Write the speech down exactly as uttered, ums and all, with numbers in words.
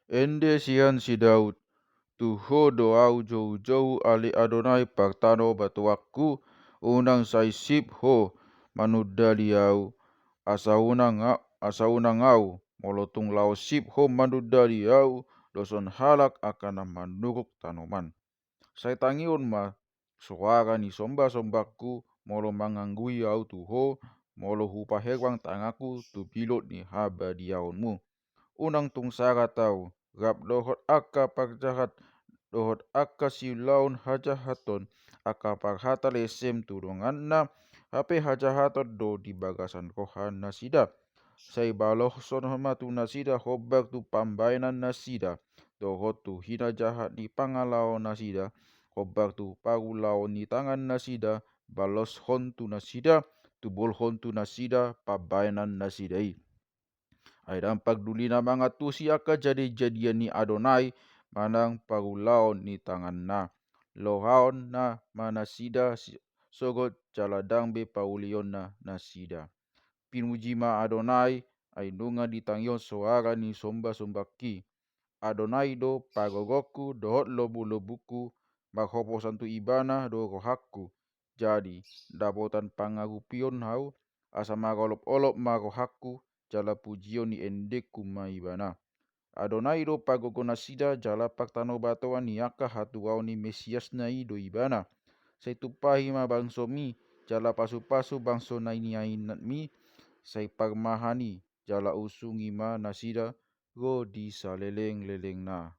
Ende sian si Daud: Tu Ho do ahu joujou, ale Adonai, partano batoanku. Unang sai sip Ho manundali ahu, asa unang a-, asa unang ahu, molo tung laho sip Ho manundali ahu, doshon halak angka na manungkuk tanoman. Sai tangihon ma soara ni sombasombangku, molo manganggui ahu tu Ho, molo hupaherbang tanganku tu pilot ni habadiaonMu. Unang tung sarat ahu, rap dohot angka parjahat, dohot angka siulaon hajahaton, angka parhata lesem tu donganna, hape hajahaton do di bagasan roha nasida. Sai baloshon ma tu nasida hombar tu pambaenan nasida, dohot tu hinajahat ni pangalaho nasida, hombar tu parulaon ni tangan nasida, baloshon tu nasida, tubolhon tu nasida pambaenan nasida i. Ai ndang pardulina mangantusi angka jadejadian ni Adonai manang parulaon ni tanganna. Lohaonna ma nasida si-, sogot jala ndang be paulionna nasida. Pinuji ma Adonai, ai nunga ditangihon soara ni sombasombangki. Adonai do pargogongku dohot lobulobuku, marhoposan tu Ibana do rohangku. Jadi, dapotan pangarupion ahu, asa marolopolop ma rohangku, jala pujion ni endengku ma Ibana. Adonai do pargogo nasida, jala partanobatoan ni angka hatuaon ni Mesiasna i do Ibana. Sai tumpahi ma bangsoMi, jala pasupasu bangso na niainatMi, sai parmahan i, jala usungi ma nasida ro di salelenglelengna.